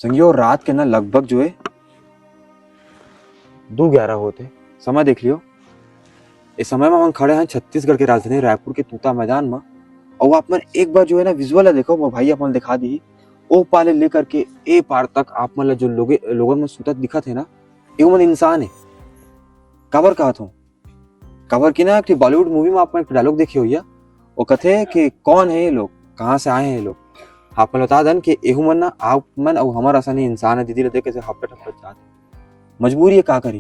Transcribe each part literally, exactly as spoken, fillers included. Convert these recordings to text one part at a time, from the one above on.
संगियो, रात के ना लगभग जो है दू ग्यारह होत हे। समय देख लियो, इस समय में हम खड़े हैं छत्तीसगढ़ के राजधानी रायपुर के तूता मैदान में। और आप मन एक बार जो है ना विजुअल ला देखो, वो भाई आप मन दिखा दी, ओ पाले लेकर के ए पार तक आप मन ला जो लोगे लोगन में सुतत दिखत है ना, ये मन इंसान है। काबर कहत हूँ? काबर कि ना एक बॉलीवुड मूवी में आप मन एक डायलॉग देखे होइया, वो कथे कि कौन है ये लोग, कहाँ से आए हैं ये लोग। आप मन बता दन कि एहू मन ना आप मन अउ हमर असन ही इंसान है। दीदी ला देख के हपट हपट जात, मजबूरी है, का करी।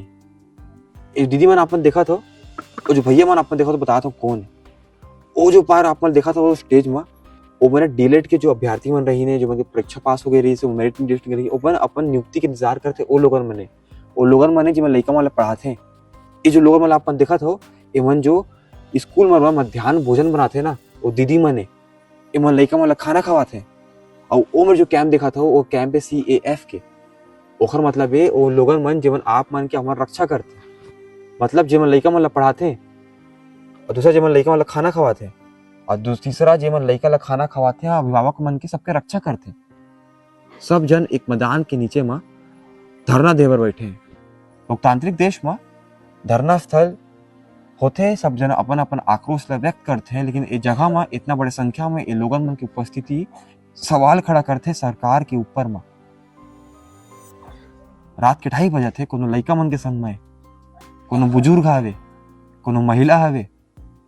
ये दीदी मन आप मन देखत हो, वो जो भैया मन आप मन देखत हो, बतात हो कौन है। वो जो पार आप मन देखत हो स्टेज में, वो मैंने डीलेट के जो अभ्यर्थी मन रही ने, जो मतलब परीक्षा पास हो गए रही से, मेरिट लिस्ट में रही, वो मन अपन नियुक्ति के इंतजार करते। वो लोगन मने, वो लोगन मने जिमन लइका मन ला पढ़ाथे, ये जो लोगन मन ला आप मन देखत हो, ये मन जो स्कूल में मध्यान्ह भोजन बनाथे ना, वो दीदी मने, ये मन लइका मन ला खाना खवाथे। और वो मेर जो कैंप देखत हो, वो कैंप है सी ए एफ के। ओखर मतलब ये वो लोगन मन जेमन आप मन के हमर रक्षा करथे, मतलब जेमन लइका मन ला पढ़ाथे, और दूसरा जेमन लइका मन ला खाना खवाथे, और दू-, तीसरा जेमन लइका ला खाना खवाथे, हाँ, अभिभावक मन के सबके रक्षा करथे। सब जन एक मैदान के नीचे म धरना देबर बैठे हैं। लोकतांत्रिक देश म धरना स्थल होथे, सब जन अपन अपन आक्रोश ला व्यक्त करथे, लेकिन ए जगह म इतना बड़े संख्या में ए लोगन मन की उपस्थिति सवाल खड़ा करथे सरकार के ऊपर म। रात के ढाई बजत हे, कोनो लइका मन के संग में, कोनो बुजुर्ग हवे, कोनो महिला हवे,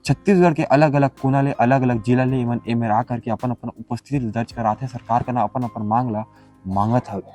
छत्तीसगढ़ के अलग-अलग कोना ले, अलग-अलग जिला ले एमन एमेर आ करके अपन-अपन उपस्थिति ल दर्ज कराथे, सरकार कना अपन-अपन मांग ल मांगत हवे।